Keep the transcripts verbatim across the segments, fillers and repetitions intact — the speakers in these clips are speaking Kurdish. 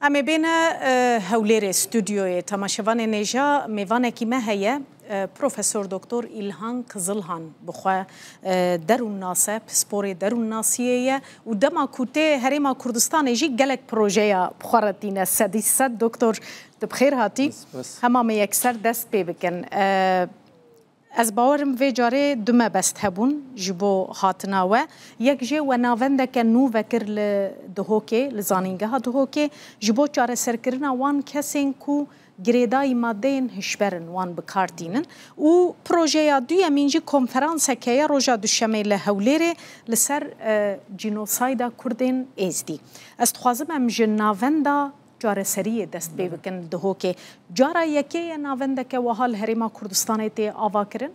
Em ê bêne, e, Hewlêrê stûdyoyê. Temaşevanên hêja, mêvanekî me heye, e, Profesor Doktor Îlhan Kizilhan bi xwe, e, derûnnas e, pisporê derûnnasiyê ye û dema ku tê Herêma Kurdistanê jî gelek projeya bi xwe re tîne. Sedî sed doktor, tu bi xêr hatî. Spas. Hema me yekser dest pê bikin. E, Ez bawerim vê carê du mebest hebûn ji bo hatina we. Yek jê we navendeke nû vekir li Duhokê, li Zanîngeha Duhokê, ji bo çareserkirina wan kesên ku girêdayî madeyên hişber in, wan bi kar tînin. Û projeya duyemîn jî konferanseke ye roja Duşemê li Hewlêrê li ser, e, cînosayda Kurdên Êzdî. Ez dixwazim em ji navenda çareseriyê dest pê Belê. bikin li Duhokê. Cara yekê ye navendeke wiha li Herêma Kurdistanê tê avakirin?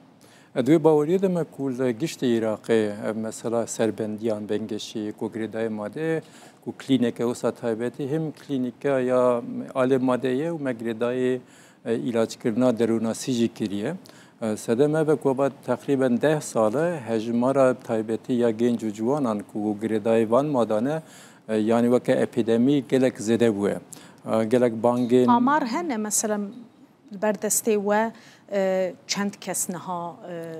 Di wê baweriyê de me ku li giştê Iraqê ev mesela serbendiyan, bengeşî, ku girêdayî madeyê, ku klîneke wisa taybetî, him klînîka ya alê madeyê ye û me girêdayî, e, îlacekirina derûnasî jî kiriye. E, sedem ev e ku va teqrîben deh sal e hejmara taybetî ya genc û ciwanan ku girêdayî van madan e, e, yanî weke epîdemî gelek zêde bûye. E, gelek bangên Amar hene, mesela li ber destê we, e, çend kes niha, e,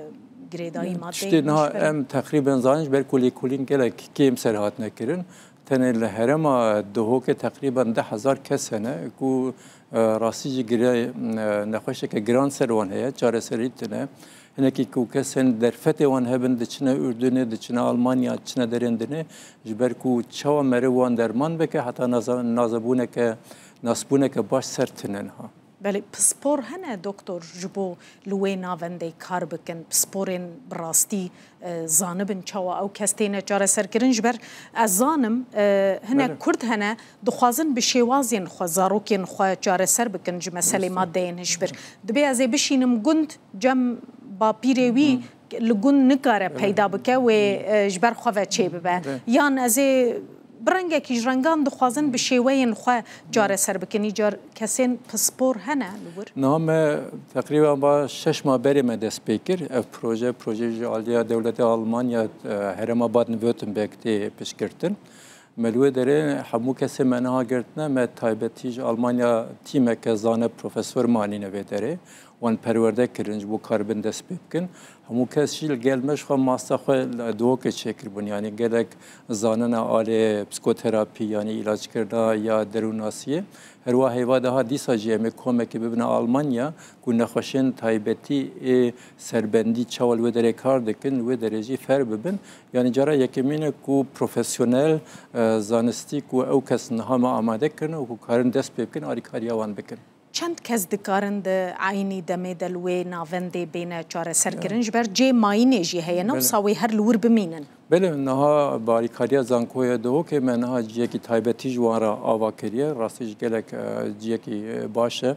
girêdayî madeyê Tiştê niha hişber in? Em teqrîben zanin ji ber ku lêkolîn gelek kêm ser hatine kirin. Tenê li herêma Duhokê teqrîben deh hezar kes hene ku, e, rastî jî gire-, e, nexweşeke giran ser wan heye, çareserî tune. Hinekî ku kesên derfetê wan hebin, diçine Urdunê, diçine Almanya, diçine derên dinê, ji ber ku çawa meriv wan derman bike, heta naza-, nazebûneke, nasbûneke baş ser tune niha. Belê, pispor hene doktor ji bo li wê navendê kar bikin, pisporên bi rastî, e, zanibin çawa ew kes têne çareserkirin? Ji ber ez zanim, e, hinek Belê. Kurd hene, dixwazin bi şêwazên xwe, zarokên xwe çareser bikin ji meselê Rast e. madeyên hişbir. Dibê ez ê bişînim gund, cem bapîrê wî Hı. li gund nikare Belê. peyda bike, wê, e, ji ber xwe ve çê bibe. Belê. Yan ez ê bi rengekî ji rengan dixwazin bi şêweyên xwe çareser bikin. Îcar kesên pispor hene li wir? Niha me teqrîben va şeş mah berê me dest pê kir. Ev proje, proje ji aliya dewleta Almanya, e, herêma Baden-Württemberg tê piştgirtin. Me li wê derê hemû kesê me niha girtine, me taybetî ji Almanya tîmeke zane profesor me anîne vê derê. Wan perwerde kirin ji bo karibin dest pê bikin. Hemû kes jî li gel me ji xwe masta xwe li Duhokê çêkiribûn. Yanî gelek zanena alê psikoterapî, yanî îlacekirina ya derûnnasiyê. Her wiha heyva daha dîsa jî em ê komekê bibine Almanya ku nexweşên taybetî ê serbendî çawa li wê derê kar dikin, li wê derê jî fêr bibin. Yanî cara yekemîn e ku profesyonel, e, zanistî ku ew kes niha me amade kirine û ku karin dest pê bikin, alîkariya wan bikin. Çend kes dikarin di eynî demê de li wê navendê bêne çareserkirin? Ya. Ji ber cê mayînê jî heye, ne Belê. wisa wê her li wir bimînin? Belê, niha bi alîkariya Zankoya Duhokê me niha ciyekî taybetî ji wan re ava kiriye. Rastî jî gelek, e, ciyekî, e, baş e.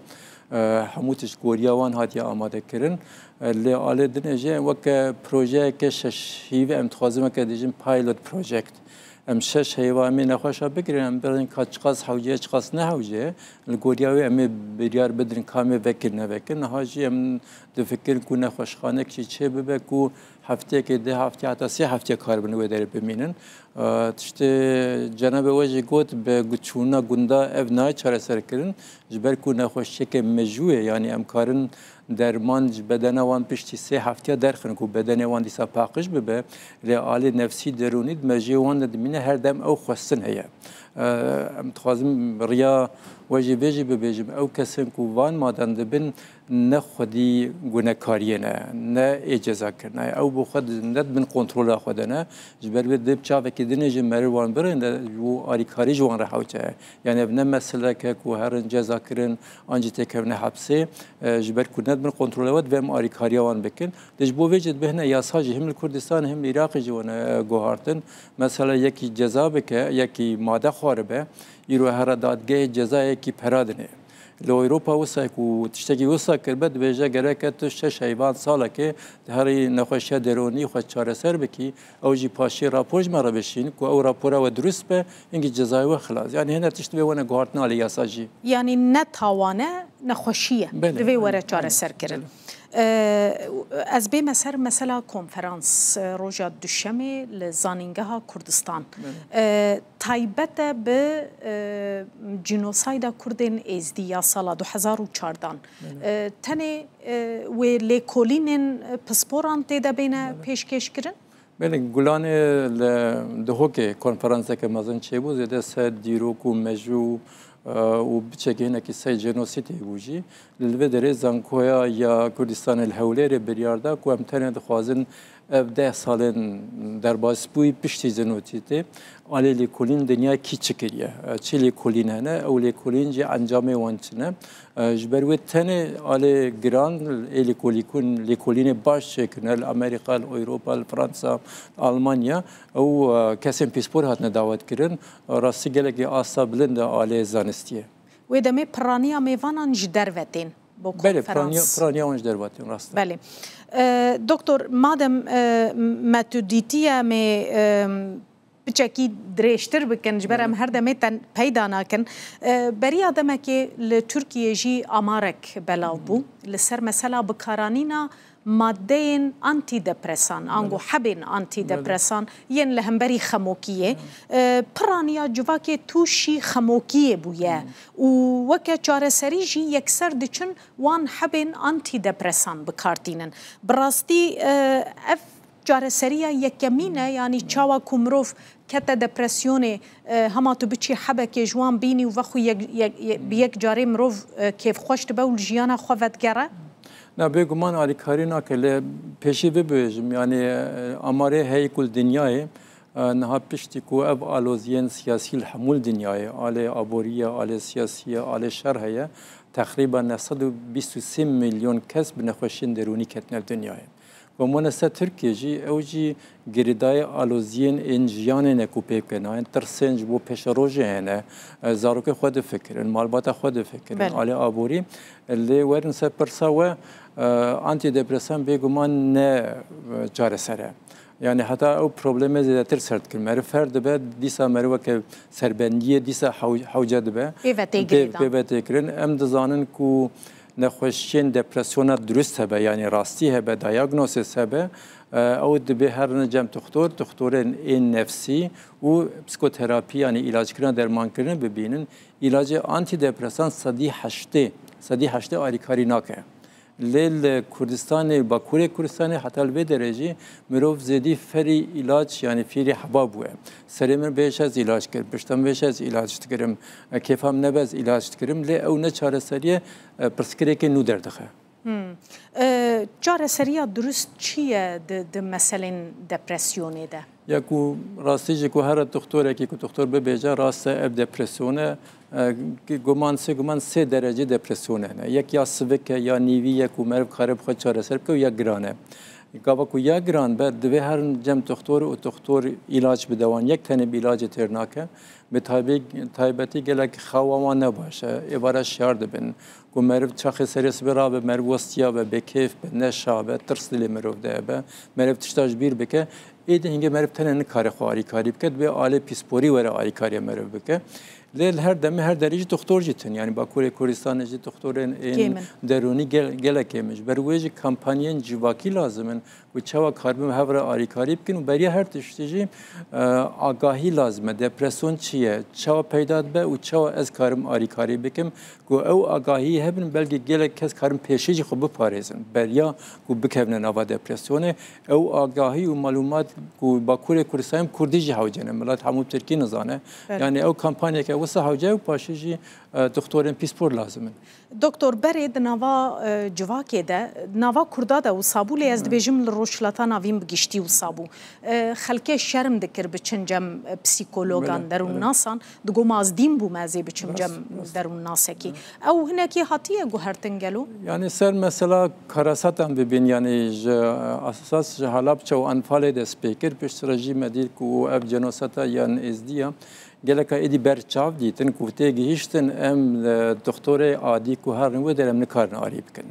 E, hemû tişt goriya wan hatiye amade kirin. E, lê alê dinê jî weke projeyeke şeş hîv em dixwazin weke dibêjin pilot project. Em şeş heyva em ê nexweşa bigirin, em birin ka çiqas hewce ye, çiqas ne hewce ye. Li goriya wê em ê biryar bidin ka em ê vekir nevekir. Niha jî em difikirin ku nexweşxanek jî çê bibe ku hefteyekê, du heftê heta sê heftê karibin wê derê bimînin. Tiştê cenabê we jî got, bi çûna gunda ev nayê çareserkirin, ji ber ku nexweşiyeke mejû ye, yanî em karin derman ji bedena wan piştî sê heftiya derxin ku bedenê wan dîsa paqij bibe, lê alê nefsî, derûnî di mejiyê wan de dimîne, her dem ew xwestin heye. Em dixwazin riya we jî vê jî bibêjim, ew kesên ku van madan dibin, ne xwedî gunekariyê ne, ne ê cezakirina ye. Ew bi xwe di, ne di bin kontrola xwe de ne. Ji ber vê dê bi çavekî dinê jî meriv wan birêne û alîkarî ji wan re hewce ye. Yani ev ne meseleke ku herin cezakirin an jî têkevine hepsê, e, ji ber ku ne di bin kontrola we divê em alîkariya wan bikin. Lê ji bo vê jî dibe hine yasa jî him li Kurdistanê him li Iraqê jî wane, e, guhartin. Mesela yekî ceza bike, yekî made xwaribe, îro here dadgehê cezayekî pera dinê. Li Ewropa wisa ku tiştekî wisa kiribe, dibêje gereke tu şeş heyvan salekê di herî nexweşiya derûnî xwe çareser bikî, ew jî paşê rapor ji me re bişîn ku ew rapora we dirust be, hingî cezayê we xilas. Yanî hene tişt vê wene guhartina li yasa jî. Yanî ne tawan e, nexweşî ye. Belê, divê belê, were belê, çareserkirin. Belê. E, ez bême ser mesela konferans, e, roja Duşemê li Zanîngeha Kurdistan. Belê. E, taybet e bi, e, cinosayda Kurdên Êzdî ya sala du hezar û çardan. Belê. E, tenê, e, wê lêkolînên pisporan tê de bêne Belê. pêşkêşkirin? Belê, Gulanê li Duhokê konferanseke mezin çêbû, zêde ser dîrok û mejû, e, û biçekê hinekî ser jenosîdê bû jî. Li vê derê Zankoya ya Kurdistanê li Hewlêrê biryar da ku em tenê dixwazin ev deh salên derbasbûyî piştî jenosîdê alê lêkolîn dinyayê kî çi kiriye? E, çi lêkolîn hene? Ew lêkolîn jî encamê wan çi ne? E, ji ber wê tenê alê giran ê lêkolîkun-, lêkolînê baş çêkirine li Amerîka, li Ewropa, li Fransa, li Almanya, ew, e, kesên pîspor hatine dawetkirin. Rastî gelekî asta bilind e alê zanistiyê. Wê demê piraniya mêvanan ji derve tên bo Belê, piraniya, konferans. piraniya wan ji derve tên, rast e. Belê. E, doktor, madem, e, me tu dîtiye, em ê, e, piçekî dirêjtir bikin, ji ber em Belê. her demê te peyda nakin. E, beriya demekê li Tirkiyê jî amarek belav bû. Li ser mesela bikaranîna maddeyên antîdepresan, ango Belê. hebên antîdepresan yên li hemberî xemokiyê, e, piraniya civakê tûşî xemokiyê bûye û weke çareserî jî yekser diçin wan hebên antîdepresan bi kar tînin. Bi rastî, e, ev çareseriya yekemîn e, yanî çawa ku mirov kete depresyonê, e, hema tu biçî hebekê ji wan bînî û vexwe yek, yek, ye-, bi yek carê mirov, e, kêfxweş dibe û li jiyana xwe vedigere? Na, bêguman alîkarî nake, lê pêşî bibêjim, yanî, e, amarê heye ku li dinyayê, e, niha piştî ku ev aloziyên siyasî li hemû li dinyayê, alê aborî ye, alê siyasî ye, alê şer heye, teqrîben neh sed û bîst û sê milyon kes bi nexweşiyên derûnî ketine li dinyayê. Ku em wene ser Tirkiye jî, ew jî girêdayî aloziyên ên jiyanê ne ku pê bike, nayên tirsên ji bo pêşerojê hene, e, zarokê xwe difikirin, malbata xwe difikirin, Belê. alê aborî. Lê werin ser pirsa we, e, antîdepresan bêguman ne, e, çareser e. Yani heta ew problemê zêdetir ser dikin. Meriv fer dibe, dîsa meriv weke serbendiyê, dîsa hew-, hewce dibe. Pê ve tê Pê, girêdan. pê ve tê kirin. Em dizanin ku nexweşiyên depresyona durust hebe, yani rastî hebe, diagnosis hebe, e, ew dibê herin cem tuxtor, tuxtorên ên nefsî û psikoterapî, yani îlackirin, dermankirin bibînin. Îlacê antîdepresan sedî heştê, sedî heştê alîkarî nake. Lê li Kurdistanê, Bakurê Kurdistanê heta li vê derê jî mirov zêdî ferî îlaç, yani fîrî heba bûye. Serê min bêş ez îlaç kir, pişta min bêş ez îlaç dikirim, e, kêfa min nebe ez îlaç dikirim, lê ew ne çareseriye, e, pirsgirêkê nû derdixe. Hmm. E, çareseriya durust çi ye di, di meselên depresyonê de? Ya ku rastî jî ku here doktorekî ku doktor bibêje, rast e ev depresyon e, e, ki guman sê, guman sê derecê depresyon hene. Yek ya sivik e, ya nîvî ye ku meriv kare bi xwe çareser bike û ya giran e. Gava ku ya giran be, divê herin cem doktor û doktor îlaç bide wan. Yek tenê bi îlacê têr nake. Bi taybê-, taybetî gelek xewa wan ne baş e. Êvara şiyar dibin. Ku meriv çaxê serê sibê rabe, meriv westiya be, bêkêf be, neşa be, tirs dilê mirov de be, meriv tişta ji bîr bike, êdî hingê meriv tenê nikare xwe alîkarî bike, dibê alê pîsporî were alîkariya meriv bike. Lê li her demê her derê jî doxtor jî tune. Yanî Bakurê Kurdistanê jî doxtorên ên Kêm in. derûnî gel-, gelek kêm in. Ji ber wê jî kampanyên civakî lazim in. Ku çawa karibin hev re alîkarî bikin û beriya her tiştî jî, e, agahî lazim e. Depresyon çi ye? Çawa peyda dibe û çawa ez karim alîkarî bikim? Ku ew agahî hebin, belkî gelek kes karin pêşî jî xwe biparêzin. Beriya ku bikevine nava depresyonê, ew agahî û malûmat ku Bakurê Kurdistanê, Kurdî jî hewce ne. Milet hemû Tirkî nizane. Belê. Yani ew kampanyeke wisa hewce ye û paşê jî, e, doktorên pîspor lazim in. Doktor, berê di nava, e, civakê de, nava Kurda de wisa bû, lê ez Hı. dibêjim li Rojhilata Navîn bi giştî wisa bû. E, xelkê şerm dikir biçin cem, e, psîkologan, Belê, derûnnasan. Digot, ma ez dîn bûme, ez ê biçim Rast, cem rast. derûnnasekî. Hı. Ew hinekî hatiye guhertin gelo? Yani ser mesela karasatan bibîn, yani ji esas ji Halabça û Enfalê dest pê kir, piştre jî me dît ku ev cenoseta yan Êzdî ya. Geleka êdî ber çav dîtin ku tê gihîştin, em, e, doktorê adî ku herin wê der em nikarin arî bikin.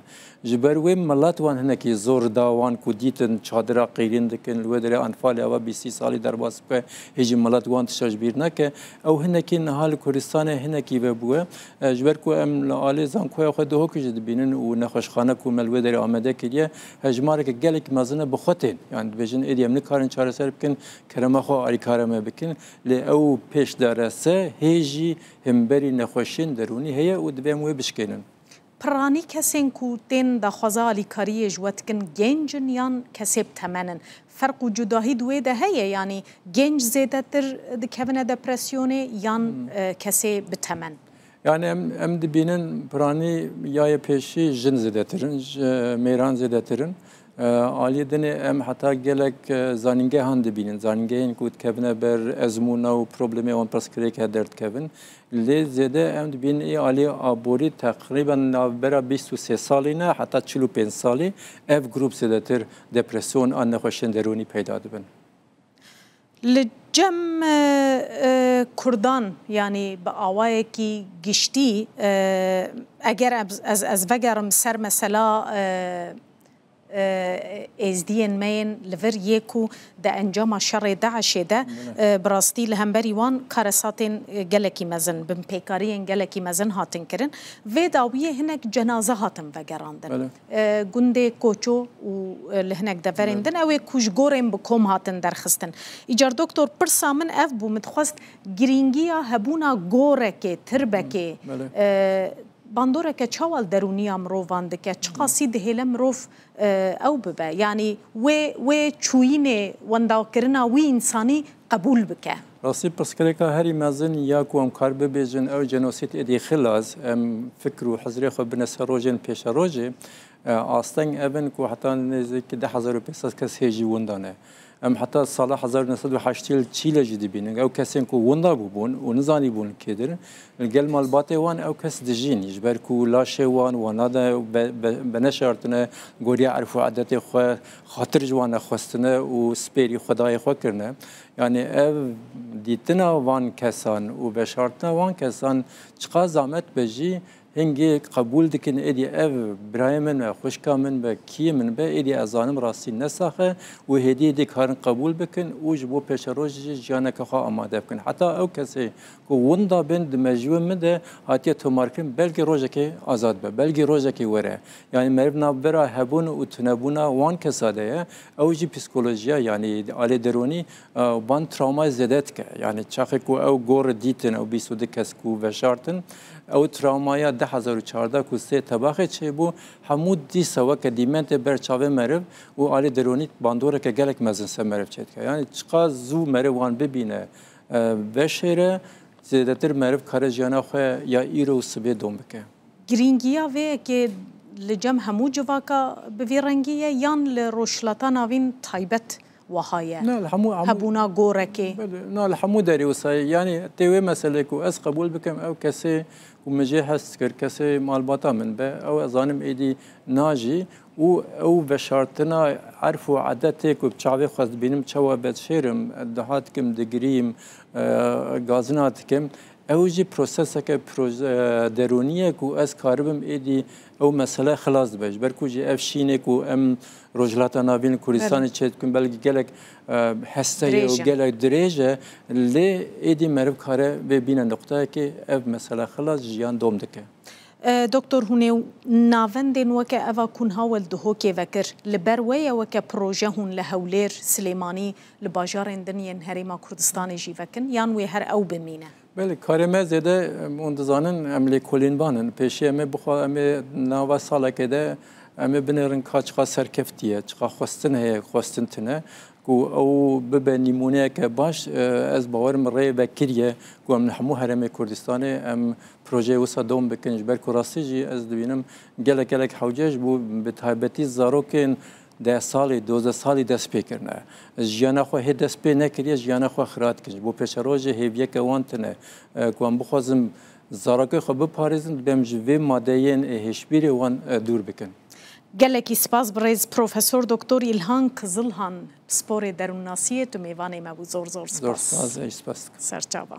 Ji ber wê milet wan hinekî zor da, wan ku dîtin çadira qîrîn dikin, li wê derê Enfalê ava bîst salî derbas bike, hê jî milet wan tişta ji bîr neke. Ew hinekî niha li Kurdistanê hinekî vebûye. E, ji ber ku em li alê zankoya xwe Duhokê jî dibînin û nexweşxane ku me li wê derê amade kiriye, hejmareke gelek mezin e bi xwe tên. Yani dibêjin êdî em nikarin çareser bikin, kerema xwe alîkara me bikin. Lê ew pêş de rese hê jî himberî nexweşiyên derûnî heye û divê em wê bişkênin. Piranî kesên ku tên daxwaza alîkariyê ji we dikin, genc in yan kesê bi temen in? Ferq û cudahî di wê de heye, yanî genc zêdetir dikevine depresyonê yan, Hmm. e, kesê bi temen? Yani em, em dibînin piranî ya yê pêşî jin zêdetir in, ji, mêran zêdetir in. E, aliyê dinê em heta gelek, e, zanîngehan dibînin. Zanîngehên ku dikevine ber ezmûna û problemê wan pirsgirêk her derdikevin. Lê zêde em dibînin ê aliyê aborî teqrîben navbera bîst û sê salî ne heta çil û pênc salî ev grûp zêdetir depresyon an nexweşiyên derûnî peyda dibin. Li cem, e, e, Kurdan, yanî bi awayekî giştî, e, eger ez, ez, ez vegerim ser mesela, e, e, êzdiyên me yên li vir yê ku di encama şerê DAIŞê de, Bele. e, bi rastî li hemberî wan karesatên, e, gelekî mezin, binpêkariyên gelekî mezin hatin kirin. Vê dawiyê hinek cenaze hatin vegerandin. Bele. E, gundê Koço û, e, li hinek deverên Bele. din ew ê ku ji gorên bi kom hatin derxistin. Îcar doktor, pirsa min ev bû, min dixwest girîngiya hebûna gorekê, tirbekê, Bele. e, bandoreke çawa li derûniya mirovan dike? Çiqasî dihêle mirov, e, ew bibe? Yanî wê, wê çûyînê, wendakirina wî însanî qebûl bike? Rastî pirsgirêka herî mezin ya ku em kar bibêjin ew jenosîd êdî xilas, em fikr û hizrê xwe bine ser rojên pêşerojê, e, asteng ev in ku heta nêzîkî deh hezar û pênc sed kes hê jî winda ne. Em heta sala hezar û neh sed û heştê li Çîle jî dibînin. Ew kesên ku winda bûbûn û nizanîbûn kê dir in, li gel malbatê wan ew kes dijîn. Ji ber ku laşê wan wana de be-, be-, veneşartine, goriya erf û edetê xwe, xatir ji wan nexwestine û spêrî xwedayê xwe kirine. Yani ev dîtina van kesan û veşartina van kesan çiqas zamet be jî, hingê qebûl dikin êdî ev birayê min be, xwişka min be, kiyê min be, êdî ez zanim rastî ne sax e û hêdî hêdî karin qebûl bikin û ji bo pêşerojê jî jiyaneke xwe amade bikin. Heta ew kesê ku winda bin di mejûyê min de hatiye tomarkirin, belkî rojekê azad be, belkî rojekê were. Yani meriv navbera hebûn û tunebûna wan kesa de ye. Ew jî psîkolojiya, yani alê derûnî, e, van travmayê zêde dike. Yani çaxê ku ew gor dîtin, ew bîst û du kes ku veşartin, ew travmaya du hezar û çardeh ku sê tebaxê çêbû, hemû dîsa weke dîmentê ber çavê meriv û alê derûnî bandoreke gelek mezin ser meriv çêdike. Yani çiqas zû meriv wan bibîne, e, veşêre, zêdetir meriv kare jiyana xwe ya îro û sibê dom bike. Girîngiya vê yekê li cem hemû civaka bi vî rengî ye yan li Rojhilata Navîn taybet wiha ye? Na, li hemû, hemû Hebûna gorekê? Belê, na, li hemû derê wisa ye. Yanî tê wê meselê ku ez qebûl bikim, ew kesê ku min jê hez kir, kesê malbata min be, ew ez zanim êdî najî û ew veşartina erf û edetê ku bi çavê xwe dibînim çawa bedşêr im, diha dikim, digirîm, e, gazina dikim. Ew jî proseseke proje, e, derûnî ye ku ez karibim êdî ew mesele xilas dibe. Ji ber ku jî ev şînê ku em Rojhilata Navîn Kurdistanê Belê. çêdikin, belkî gelek, e, heste ye û Dirêj e. gelek dirêj e, lê êdî meriv kare vê bîne nuqteyekê, ev mesele xilas, jiyan dom dike. E, Doktor, hûn ê navendên weke eva ku niha we li Duhokê vekir, li ber we ye weke proje hûn li Hewlêr, Silêmanî, li bajarên din yên Herêma Kurdistanê jî vekin, yan wê her ew bimîne? Belê, karê me zêde, em, hûn dizanin, em lêkolînvan in. Pêşî em ê bixwe, em ê nava salekê de em ê binêrin ka çiqa serkeftî ye, çiqa xwestin heye, xwestin tune. Ku ew bibe nîmûneyeke baş, e, ez bawerim rê vekiriye ku em li hemû herêmê Kurdistanê em projeyê wisa dom bikin. Ji ber ku rastî jî ez dibînim gelek gelek hewce ji bo bi taybetî zarokên deh salî, dozdeh salî dest pê kirine. Jiyana xwe hê dest pê nekiriye, jiyana xwe xira dikin. Ji bo pêşerojê hêviyeke wan tune. E, ku em bixwazin zarokê xwe biparêzin, dibê em ji vê madeyên, e, hêşbîrê wan, e, dûr bikin. Gelekî spas birêz Profesor Doktor Îlhan Kizilhan, pisporê derûnnasiyê, tu mêvanê me bû. Zor zor Zor spas. spas, ez spas dikim. Serçava.